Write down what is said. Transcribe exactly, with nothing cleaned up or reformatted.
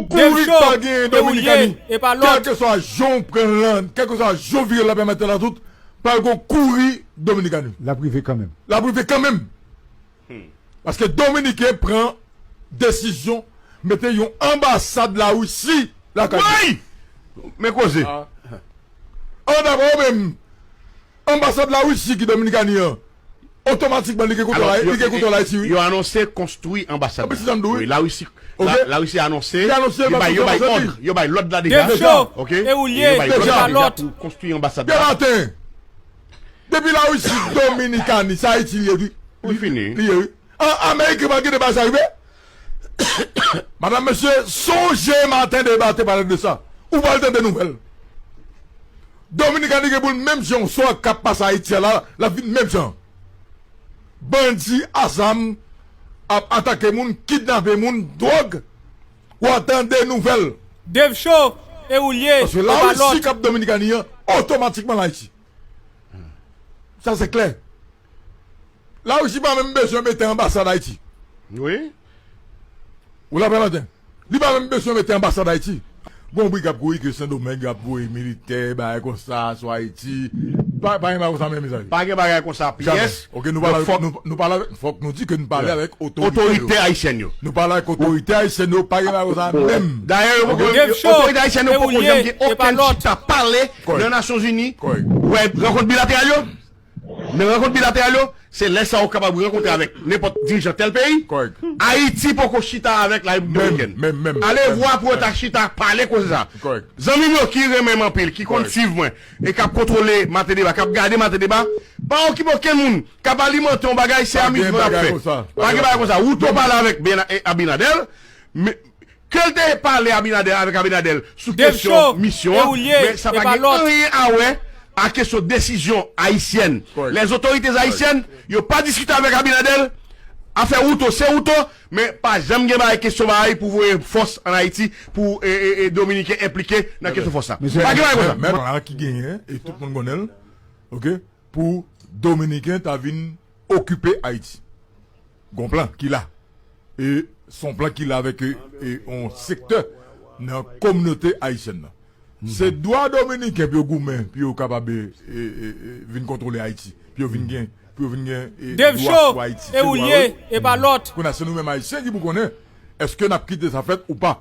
Kouri pa genyen Dominikani. Kèlkeswa jan w pran l lan, kèlkeswa jan w vire l la, pèmèt la tout, pa gen kouri Dominikani. L ap rive kanmenm. L ap rive kanmenm. Paske Dominiken pran desizyon mete yon anbasad Larisi lakay li. Wi! Men koze. An dabò menm, anbasad Larisi ki Dominikani an, otomatikman li gen kontwòl Ayiti, wi. Yo anonse konstwi anbasad la. Wi, Larisi, Larisi anonse, yo bay, yo bay òd, yo bay lòd la deja. Dev Show, e ou l ye, e pa lòt. Pou konstwi anbasad la. Depi Larisi Dominikani, se Ayiti li ye, wi. Li fini. Li ye, wi. An Amerik pa gen deba sa rive. Madanm, mesye, sonje maten deba te pale de sa. Ou pral tande nouvèl. Dominikani gen pou l menm jan yon swa k ap pase Ayiti a la, l ap vin menm jan. Bandi a zam ap atake moun, kidnape moun, dwòg. W a tande nouvèl. Dev Show, e ou l ye, e pa lòt. Paske Larisi k ap Dominikani an, otomatikman l Ayiti. Sa se klè. Larisi pa menm bezwen mete anbasad Ayiti. Wi. Ou la pè maten. Li pa menm bezwen mete anbasad Ayiti. Gon bri k ap kouri ke Sendomeng ap voye militè, bagay konsa, sou Ayiti. Pa, pa gen bagay konsa menm, mezanmi. Pa gen bagay konsa pyès. Oke, nou pale avèk, nou, nou pale avèk, fòk nou di ke nou pale avèk otorite yo. Otorite ayisyèn yo. Nou pale avèk otorite ayisyèn yo, pa gen bagay konsa menm. Dayè, yo poko, otorite ayisyèn yo poko janm gen okenn chita pale nan Nasyonzini. Wè, rankont bilateral yo. Nan rankont bilateral yo, se lè sa w kapab rankontre avèk nenpòt dirijan tèl peyi. Ayiti poko chita avèk Larepiblik Dominikèn. Ale vwa pou yo ta chita pale koze sa. Zanmi m yo ki renmen m anpil, ki konn swiv mwen, e k ap kontwole Maten Deba, k ap gade Maten Deba, pa okipe okenn moun k ap alimante yon bagay, se amizman y ap fè. Pa gen bagay konsa. Ruto pale avèk Abinader, men Ke l te pale Abinader, avèk Abinader sou kesyon misyon an, men sa pa gen anyen a wè a kesyon desizyon ayisyèn. Lèzotorite ayisyèn, yo pa diskite avèk Abinader. Afè Ruto, se Ruto, men pa janm gen bagay kesyon bagay pou voye fòs ann Ayiti pou e, e, e, Dominiken enplike nan kesyon fòs la. Pa gen bagay konsa. Mèt la ki genyen, e tout moun konnen l, oke, pou Dominiken ta vin okipe Ayiti. Gon plan ki la. E s on plan ki la avèk, e, e, yon sektè nan kominote ayisyèn nan. Se dwa Dominiken pou yo goumen, pou yo kapab, e, e, e, e, vin kontwole Ayiti, pou yo vin gen, pou yo vin gen, e, dwa sou Ayiti. Se dwa yo. Kounye a, se nou menm Ayisyen ki pou konnen èske n ap kite sa fèt ou pa.